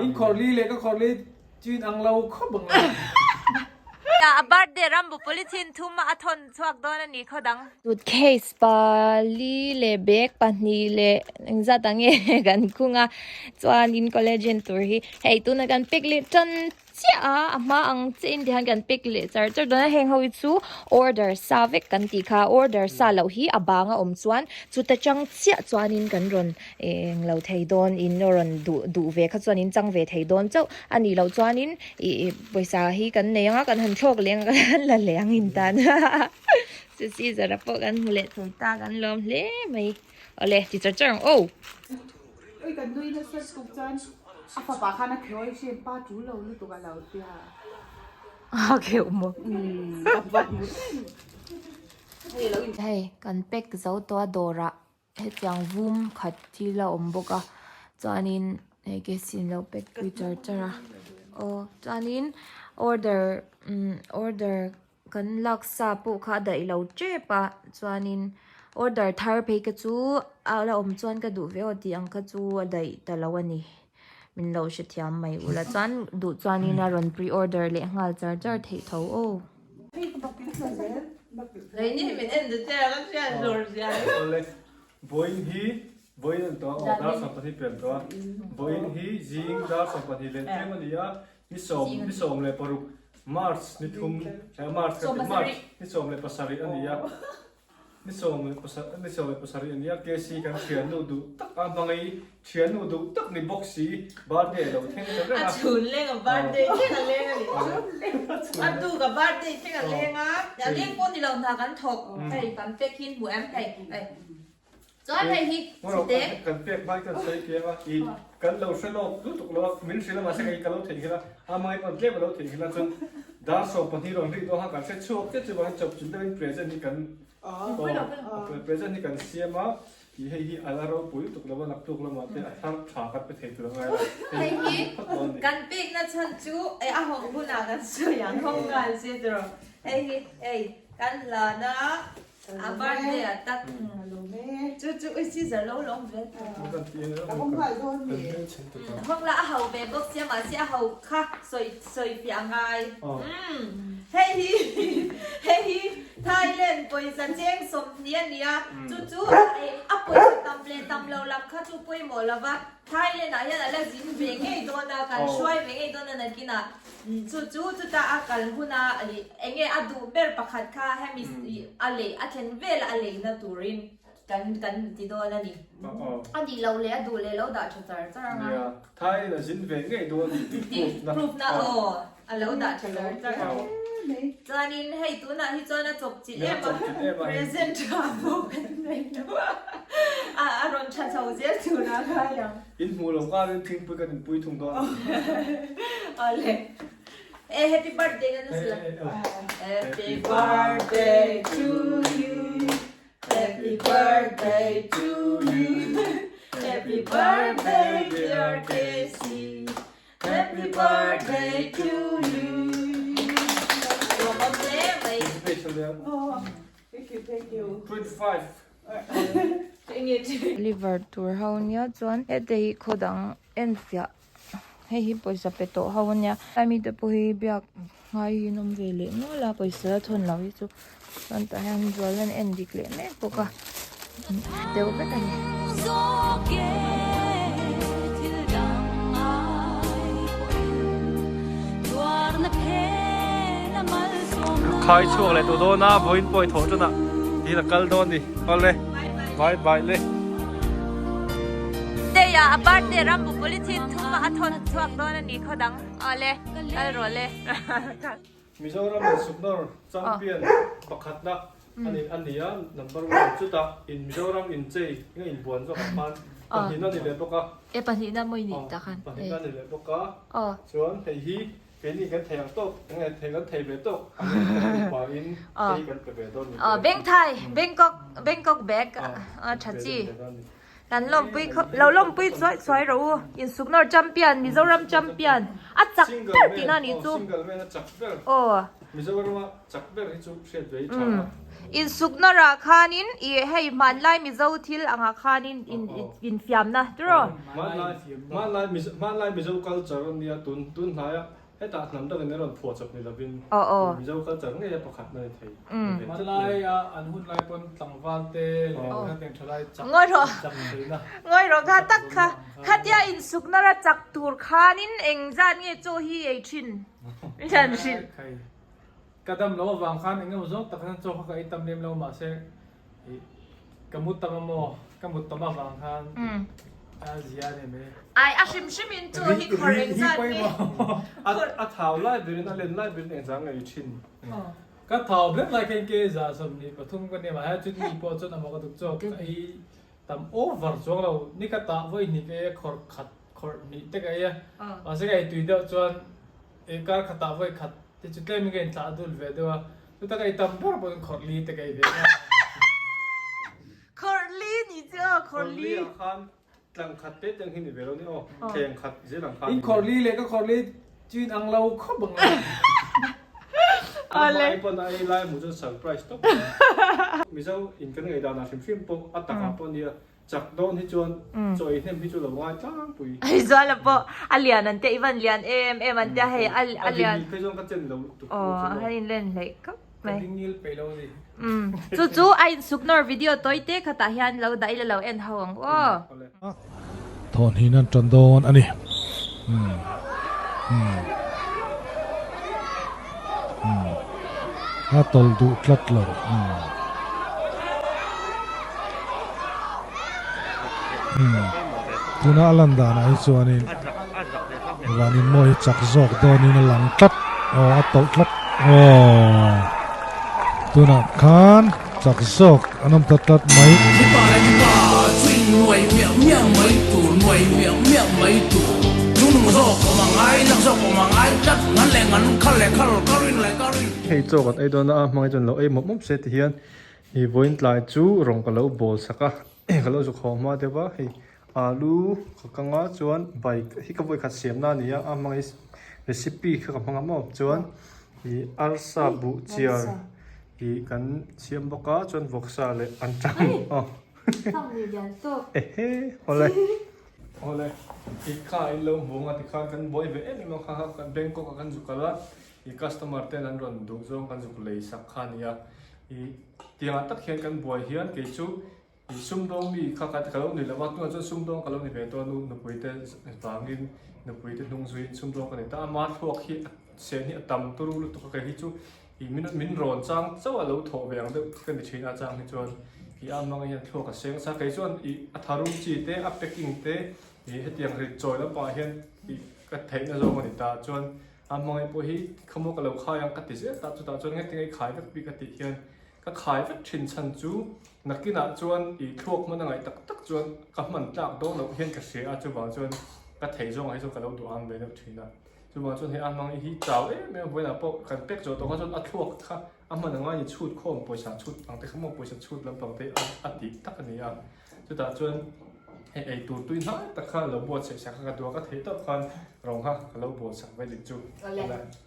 In khawrh li leh ka khawrh li chu in ang lo khawp ang a. A birthday rambu polythene thum a thawn chhuak dawn a ni khaw dang. Suitcase pali leh bag pahnih leh engzat ang nge kan khung a chuanin collagen tur hi hei tuna kan pack leh tan chiah a a hma ang chiah in tihian kan pack leh char char dawn a heng ho hi chu order sa vek kan tih kha order sa loh hi a bang a awm chuan chuta tang chiah chuanin kan rawn eng lo thei dawn in a rawn duh duh ve kha chuan in chang ve thei dawn chauh a nih loh chuanin ih pawisa hi kan nei ang a kan han thlawk leng a kan la leh ang in tan chu scissor a pawh kan hmu leh thei ta kan lawm hle mai awle ti char char ang aw. Oi kan nui nasa tuk chuan a fapa khan a khewi hriat pa tul lo lutuk a lo tia. A kheuh maw? Umm ka va hmu reng. Hei kan pack zo tawh a dawrah Hetiang vum khat thil a awm bawk a chuanin hei casey an lo pack pui char char a aw chuanin order umm order kan lak sa pawh kha a daih lo tep a chuanin order thar phei kha chu a la awm chuan ka duh ve aw tih ang kha chu a daih ta lo a ni min lo hrethiam mai ula chuan duh chuanin a rawn pre order leh nghal char char theih tho aw. Vawiin hi vawiin an tuah aw dar 12 pian tawh a vawiin hi zing dar 12 leh tlem a ni a ni sawm ni 16 March ni thum March ka ti March ni 17 a ni a. Ni 17 a nia, KC kan thiannu duh tak a hmangaih thiannu duh tak ni bawk si, birthday a lo thleng ta reng a. A chhun leng a birthday thleng a leng a ni. A tuk a birthday thleng a leng a, a leng pawh ni lo hna kan thawk hei kan pek hi hmu em hei hei chuan hei hi chite. Kan pek hmai kan sawi piang a, i kan lo hre lawk lutuk lo a, min hrilh a mahse kei ka lo theihnghilh a, a hmangaih pawn tlem a lo theihnghilh a chuan Dar 12 rawn rik dawn kha kan hre chhuak chiah chuvangin chawp chin deuhin present hi kan present hi kan siam a tih hei hi a la ropui lutuk lo a naktuk lamah te a thar tha kan pe thei tur a ngai a Hei hi kan pekna chhan chu a hawng hunah kan sawi ang hawng nghal se tiraw hei hi hei kan hlan a A birthday ah tak chu chu ui scissor lo lawm ve hawng la a ho ve bawk sia mahse a ho kha sawi sawi fiah a ngai hei hi hei hi Thailand pawisa cheng 20 a nia chu chu a pawisa tam leh tam lo lam kha chu pawimawh lova Thailand ah hian a la zin ve ngei dawn a kan hruai ve ngei dawn a nakinah Chu chu chutah a kal huna eng nge a duh ber pakhat kha hemi a lei a thlen vela a leina turin kan kan ti dawn a ni. A nih loh leh a duh leh lo dah tha char char ang a. Nia, Thailand a zin ve ngei dawn a ni tih proof na. Proof na aw, a lo dah tha char char ang. Chuanin hei tunah hi chuan a chawp chilh em a, present tha pawh kan nei lo a, a rawn tha chho zel turah a ngai ang. In hmuh loh karin thingpui kan inpui thung dawn a ni. Awle. E happy birthday kan nasa la. Happy birthday to you. Happy birthday to you. Happy birthday dear Casey. Happy birthday to you. Lawmawm hle mai. Special ya. Thank you, thank you. 25. Liver tur ho nia chuan hete hi khaw dang en fiah hei hi pawisa pe tawh ho ania lai mite pawh hi biak ngai hi an awm ve leh nual a pawisa la thawn loh hi chu chuan tah hian zual an en dik leh mek bawk a deuh vek a ni. Khai chhuak leh tawh dawn a vawiin pawh i thawh tan a tin a kal dawn ni awle bye bye le. Teia a birthday rambu polythene thum a thawn chhuak dawn a ni khaw dang awle kal rawh le. Mizoram in Suknor champion pakhatna ani a ni a number one chutah in Mizoram inchei nge inbuan zawkah khan pahnihna ni leh bawk a. E pahnihna mawi ni tak khan. Pahnihna ni leh bawk a chuan hei hi Keini kan thei ang tawk, enge thei kan thei ve tawk angin kan nupa in hei kan pe ve dawn ni te. Bengthai, Bangkok, Bangkok bag a tha chi. Kan lawmpui khawp, lo lawmpui chuai chuai rawh u. Insuknawr champion, Mizoram champion a chak ber tihna a nih chu. Single man a chak ber. Aw. Mizoram a chak ber hi chu hriat ve hi tha a. Insukna rah khanin i hei hmanlai Mizo thil angah khanin infiamna tiraw? Hmanlai hmanlai Mizo culture a nia tun tun hnaia hetah hnam dangin an rawn phuah chawp ni lovin Mizo culture ngeia pakhat na ni thei. Hmanlai a an hun lai pawn tlangval te leh hetiang thalai chak chak theihna. Ngawi rawh kha tak kha khatia insukna ra chak tur khanin engzat nge chaw hi ei thin? Min han hrilh. Ka dam loh avang khan eng emaw zawng tak khan chaw kha ka ei tam lem lo mahse ih ka mu tam a maw ka mut tam avang khan a zia a ni mai. Ai a hrim hrim in chaw hi khawr engzat nge? A thau lai berin a len lai berin engzang nge i thin? Ka thau ber lai khan ke 123 ka nia mahse chutmi pawh chuan a maw ka duk chaw ka ei tam over chuang lo ni ka tah vawi hnih ka ei a khawrh khat khawrh hnih te ka ei a mahse ka ei tui deuh chuan ei kar khatah vawi khat te chu tlem in ka inthlah dul ve deuh a chuta ka ei tam ber pawhin khawrh li te ka ei ve a. Khawrh li ni chu aw khawrh li. Khawrh li ah khan tlang khat te teng hi ni ve lo ni aw thleng khat zel ang khan. In khawrh li leh ka khawrh li chu in ang lo khawp ang lo. Amah ai pawn a ei lai hmuh chuan surprise tawp. Mizo in kan ngaihdan ah hrim hrim pawh a takah pawh nia Chak dawn hi chuan chaw ei hnem hi chu lo ngai tlangpui. Hei Zuala pawh a lian an tia i van lian em em an tia hei a lian. A dingil phei chuan ka chen lo lutuk. Aw a han inlen hleih khawp mai. Ka dingil peih lo a ni. Umm chu chu a insuk nawr video tawi te khatah hian lo dah ila lo en ho ang aw. Thawhhnin an tan dawn a ni. Umm umm umm a tawlh duh tlat lo. Umm umm tuna a lan danah hi chuanin vanin mawi hi chak zawk dawnin a lang tlat aw a tawlh tlat aw tunah khan. Chak zawk an awm ta tlat mai. Mipa leh mipa chu in nuai miah miah mai tur, nuai miah miah mai tur. Chu nung zawk awm ang ai, lak zawk awm ang ai tlat, ngan leh ngan, khal leh khal, ka rin leh ka rin. Hei chaw kan ei dawn a, a hmangin chuan lo ei mawp mawp se ti hian i vawiin tlai chu rawng ka lo bawl sak a, ka lo zuk haw hma deuh a, hei alu ka kang a chuan bai hi ka vawikhat siam na a ni a, a hmangin recipe kha ka hmang a maw chuan ih arsa buh chiar. Ih kan siam bawk a chuan vawksa leh an tang aw ehe awle awle ih kha in lo hmu ang a tikhan kan buai ve em em a kha kha Bangkok ah kan zuk kal a ih customer ten an rawn duh zawng kan zuk lei sak kha a ni a ih tiangah tak hian kan buai hian kei chu ih sumdawng mi kha ka lo ni lo a tunah chuan sumdawng ka lo ni ve tawh a nu nupui te vangin nupui te hnung zuiin sumdawng ka ni ta a ama thluak hi a sen hi a tam turu lutuk a kei hi chu Ih min min rawn chang chauh a lo thawh ve ang deuh ka ni thin a chang hi chuan ih a hmang hian thluak a seng sa kei chuan ih a tharum chi te a packing te ih hetiang rit chawi lampangah hian ih ka theihna zawng a ni ta chuan a hmangaih pawh hi khawmaw ka lo khai ang ka ti zel ta chutah chuan nge tinge i khai vek bik a tih hian ka khai vek thin chhan chu nakinah chuan ih thluak hman a ngaih tak tak chuan ka hman tlak dawn loh hian ka hria a chuvang chuan ka thei zawngah hi chuan ka lo duh ang ve deuh thin a. Chuvang chuan hei a hmang hi chau em em a, vawiinah pawh kan pek zawh tawh kha chuan a thluak kha a hman a ngai ni chhut khawm pawisa chhut ang te kha maw pawisa chhut lampang te a tih tak a ni a, chutah chuan hei ei tur tui hnai tak kha lo buatsaih sak kha ka duh a, ka theih tawp khan rawng kha ka lo buatsak ve dik chu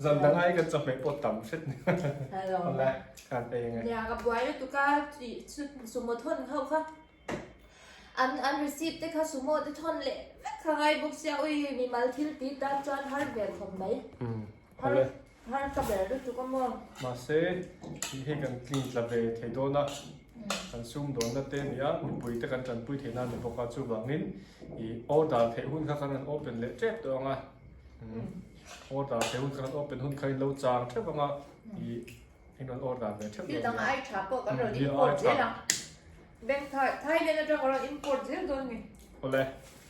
zan dang ai kan chawhmeh pawh tam hret ni awle khan ei ange. Nia ka buai lutuk a sumo thawn ho kha. An an receipt te kha sumo te thawn leh vek kha ngai bawk sia ui mimal thil ti tan chuan har ber khawp mai. Har har ka ber lutuk a maw. Mahse tih hei kan tling tla ve thei dawn a, kan sum dawnna te a ni a, mipui te kan tanpui theih nan a ni bawk a, chuvangin ih order theih hun kha kan rawn open leh tep tawh ang a, order theih hun kha kan open hun kha in lo chang theuh ang a, ih in rawn order ve theuh dawn Thil dang ai tha pawh kan rawn import zel ang. Bank Thai Thailand atang rawn import zel dawn ni. Awle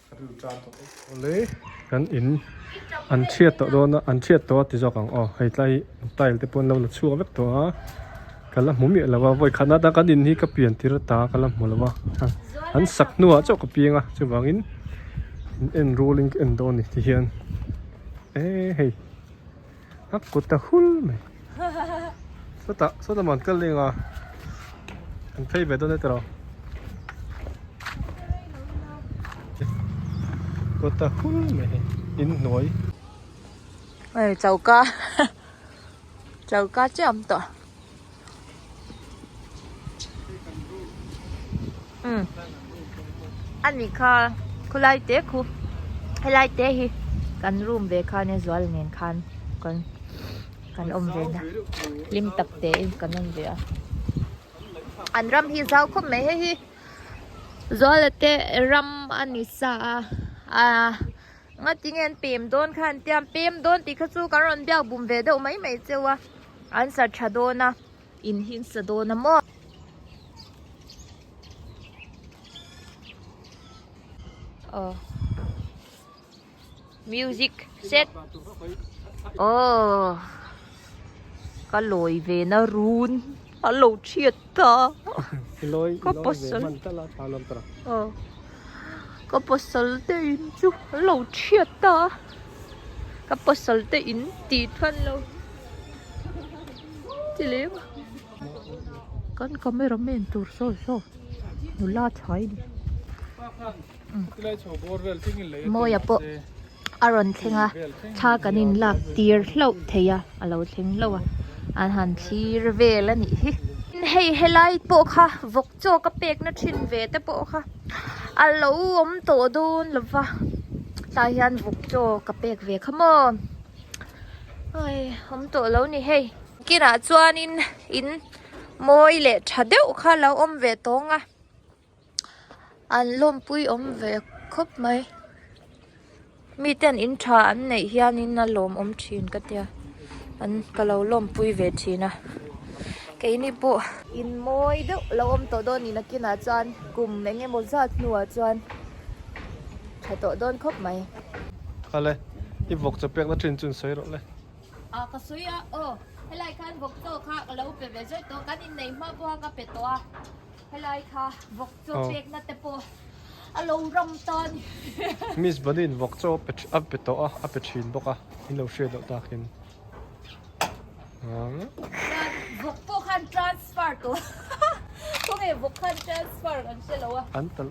ka rilru tan tawh e. Awle kan in an chhiat tawh dawn a an chhiat tawh a ti zawk ang aw hei tlai tile te pawh an lo la chhuak vek tawh a ka la hmu miah lo a vawi khatna atang kan in hi ka pian tir ata ka la hmu lo a an sak hnuah chauh ka piang a chuvangin in en rualin ka en dawn a ni ti hian e hei. A kut a hul mai sawtah sawtah man kal eng a an phei ve dawn e tiraw kut a hul mai hei in hnuai hei choka. Tlarka chiah a awm tawh. Umm a nih kha khulai te khu helai te hi kan room ve kha ania zual nen khan kan kan awm ve na hlim tak te in kan awm ve a an ram hi zau khawp mai hei hi zuala te ram a ni sa a ah. Nga tinge an pem dawn kha an tia an pem dawn tih kha chu kan rawn biak bum ve deuh mai mai cheu a an sa tha dawn a in hi an sa dawn a maw. Aw music set aw ka lawi ve na run a lo thiat ta ka pasal aw. Ka pasal te in chu an lo thiat ta a, ka pasal te in tih than lo ti lem a, kan camera man tur sawi saw nula chhai ni Mawia pawh a rawn thleng a thla kan in lak tir hlauh thei a a lo thleng hlauh a an han thlir vel a nih hi hei helai pawh kha vawk chaw ka pek na thin ve te pawh kha a lo awm tawh dawn lo va tlai hian vawk chaw ka pek ve kha maw ai awm tawh lo ni hei kinah chuanin in mawi leh tha deuh kha a lo awm ve tawng a. An lawmpui awm ve khawp mai miten in tha an neih hianin a lawmawm thin ka tia an ka lo lawmpui ve thin a keini pawh in mawi deuh lo awm tawh dawn ni nakinah chuan kum eng emaw zat hnuah chuan tha tawh dawn khawp mai. Kale i vawk chaw pekna thin chu in sawi rawh le. A ka sawi a aw helai khan vawk chaw kha ka lo pe ve zawih tawh kan inneih hma pawha ka pe tawh a. Helai kha vawk chaw pekna te pawh a lo ram ta a ni. Miss Bunny-in vawk chaw a pe tawh a, a pe thin bawk a, in lo hriat loh takin. Chuan vawk pawh khan transfer tawh. Khawnge vawk khan transfer kan hre lo a. An talh.